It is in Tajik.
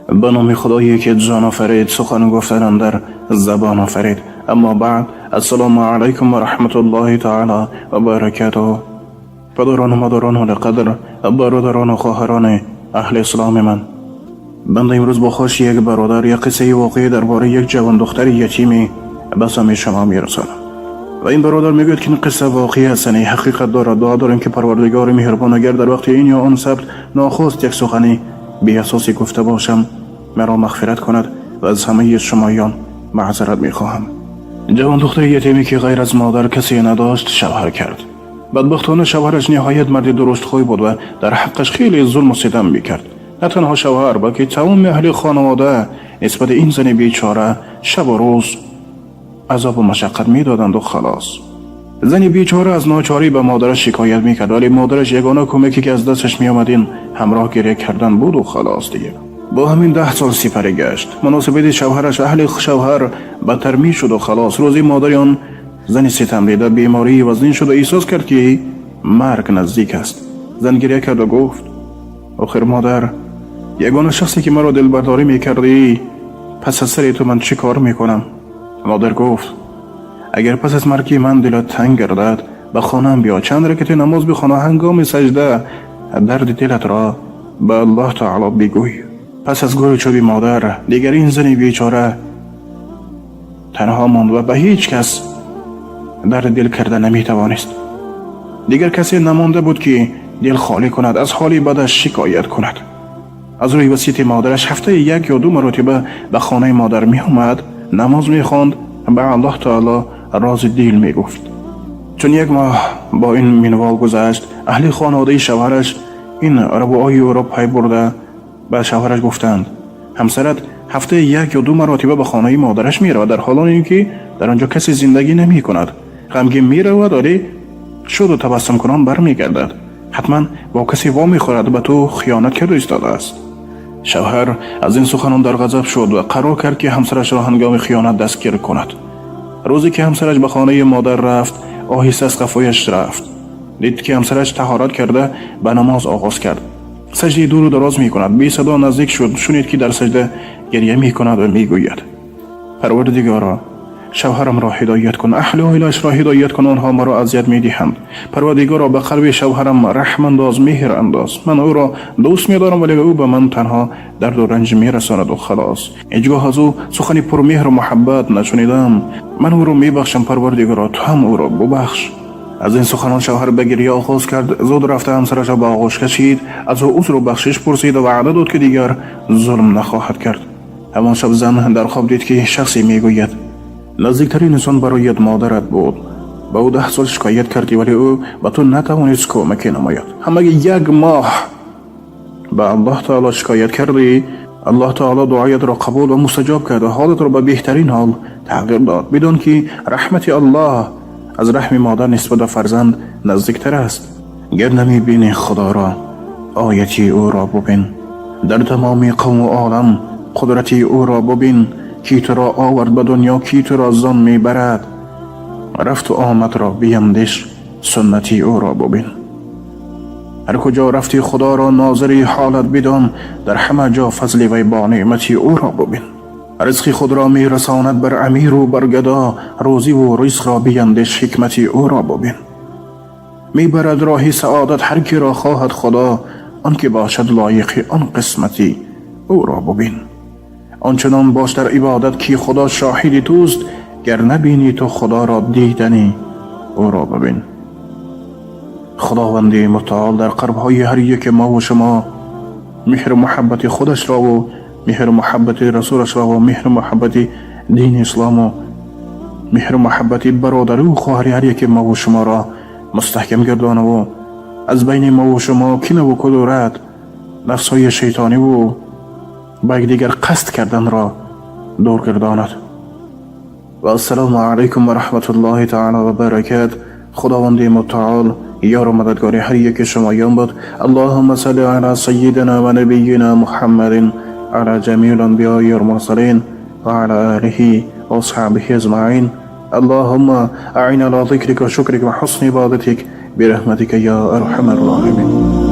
Ба номи Худое ки ҷон офарид, сухан гуфтан андар забон офарид. Аммо баъд, ассалому алайкум ва раҳматуллоҳи таъало ва баракатуҳ. Падарону модарону қадр, бародарону хоҳарони аҳли исломи ман, банда имрӯз бо хоши як бародар як қиссаи воқеӣ дар бораи як ҷавондухтари ятиме ба самъи шумо мерасонам. Ва ин бародар мегӯяд, ки ин қисса воқеӣ аст, яъне ҳақиқат дорад. Дуо дорем, ки Парвардигори меҳрубон, агар дар вақти ин ё он сабт нохост як сухани беасосӣ гуфта бошам, маро мағфират кунад ва аз ҳамаи шумоён маъзарат мехоҳам. Ҷавондухтари ятиме, ки ғайр аз модар касе надошт, шавҳар кард. Бадбахтона, шавҳараш ниҳоят марди дуруштхӯй буд ва дар ҳаққаш хеле зулму ситам мекард. На танҳо шавҳар, балки тамоми аҳли хонавода нисбати ин зани бечора шабу рӯз азобу машаққат медоданду халос. Зани бечора аз ночорӣ ба модараш шикоят мекард, вале модараш ягона кӯмаке, ки аз дасташ меомад, ин ҳамроҳ гиря кардан буду халос. Дигар бо ҳамин 10 сол сипарӣ гашт. Муносибати шавҳараш, аҳли шавҳар бадтар мешуду халос. Рӯзи модари он зани ситамдида бемории вазнин шуду эҳсос кард, ки марг наздик аст. Зан гиря карду гуфт: «Охир, модар, ягона шахсе, ки маро дилбардорӣ мекардӣ, пас аз сари ту ман чӣ кор мекунам?» Модар гуфт: «Агар пас аз марги ман дилат танг гардад, ба хонаам биё, чанд ракати намоз бихона, ҳангоми саҷда дарди дилатро ба Аллоҳ таоло бигӯй». Пас аз гӯру чӯби модар дигар ин зани бечора танҳо монд ва ба ҳеҷ кас дарди дил карда наметавонист. Дигар касе намонда буд, ки дил холӣ кунад, аз ҳоли бадаш шикоят кунад. Аз рӯи васияти модараш ҳафтаи як ё ду маротиба ба хонаи модар меомад, намоз мехонд, ба Аллоҳ таоло рози дил мегуфт. Чун як моҳ бо ин минвол гузашт, аҳли хонаводаи шавҳараш ин равои ӯро пай бурда, ба шавҳараш гуфтанд: «Ҳамсарат ҳафтаи як ё ду маротиба ба хонаи модараш меравад, дар ҳолоне ки дар он ҷо касе зиндагӣ намекунад. Ғамгин меравад, вале шоду табассумкунон бармегардад. Ҳатман бо касе вомехӯрад, ба ту хиёнат карду истодааст». Шавҳар аз ин суханон дар ғазаб шуд ва қарор кард, ки ҳамсарашро ҳангоми хиёнат дастгир кунад. Рӯзе ки ҳамсараш ба хонаи модар рафт, оҳиста аз қафояш рафт. Дид, ки ҳамсараш таҳорат карда, ба намоз оғоз кард, саҷдаи дуру дароз мекунад. Бесадо наздик шуд, шунид, ки дар саҷда гиря мекунад ва мегӯяд: «Парвардигоро, шавҳарамро ҳидоят кун, аҳли оилаашро ҳидоят кун, онҳо маро азият медиҳанд. Парвардигоро, ба қалби шавҳарам раҳм андоз, меҳр андоз. Ман ӯро дӯст медорам, вале ӯ ба ман танҳо дарду ранҷ мерасонаду халос. Ҳеҷ гоҳ аз ӯ сухани пурмеҳру муҳаббат нашунидам. Ман ӯро мебахшам, Парвардигоро, ту ҳам ӯро бубахш». Аз ин суханон шавҳар ба гирья оғоз кард. Зуд рафта ҳамсарашро ба оғӯш кашид, аз ӯ узру бахшиш пурсид ва ваъда дод, ки дигар зулм нахоҳад кард. Ҳамон шаб зан дар хоб дид, ки шахсе мегӯяд: «Наздиктарин инсон бароят модарат буд. Ба ӯ 10 сол шикоят кардӣ, вале ӯ ба ту натавонист кӯмаке намояд. Ҳамаги як моҳ ба Аллоҳ таоло шикоят кардӣ, Аллоҳ таоло дуоятро қабул ва мустаҷоб кард ва ҳолатро ба беҳтарин ҳол тағйир дод. Бидон, ки раҳмати Аллоҳ аз раҳми модар нисбат ба фарзанд наздиктар аст». Гар намебинӣ Худоро, ояти ӯро бубин. Дар тамоми қавму олам қудрати ӯро бубин. Ки туро овард ба дунё, ки туро зон мебарад. Рафту омадро биандеш, суннати ӯро бубин. Ҳар куҷо рафти, Худоро нозири ҳолат бидон. Дар ҳама ҷо фазли вай бо неъмати ӯро бубин. Ризқи худро мерасонад бар амиру бар гадо. Рӯзиву ризқро биандеш, ҳикмати ӯро бубин. Мебарад роҳи саодат ҳар киро хоҳад Худо. Он ки бошад лоиқи он қисмати ӯро бубин. Ончунон бош дар ибодат, ки Худо шоҳиди туст. Гар набинӣ ту Худоро, дидани ӯро бубин. Худованди мутаол дар қалбҳои ҳар яке мову шумо меҳру муҳаббати худашрову меҳру муҳаббати расулашрову меҳру муҳаббати дини ислому меҳру муҳаббати бародару хоҳари ҳар яке мову шуморо мустаҳкам гардонаву аз байни мову шумо кинаву кудурат, нафсҳои шайтониву ба якдигар қасд карданро дур гардонад. Ва ассалому алайкум ва раҳматуллоҳи таала ва баракат. Худованди мутаол ёру мададгори ҳар яки шумоён буд. Аллоҳумма салли ала саййидина ва набийина Муҳаммадин, ала ҷамиил анбиёи валмурсалин ва ала олиҳи ва асҳобиҳи аҷмаин. اللهم أعنا على ذكرك وشكرك وحسن عبادتك برحمتك يا أرحم الراحمين.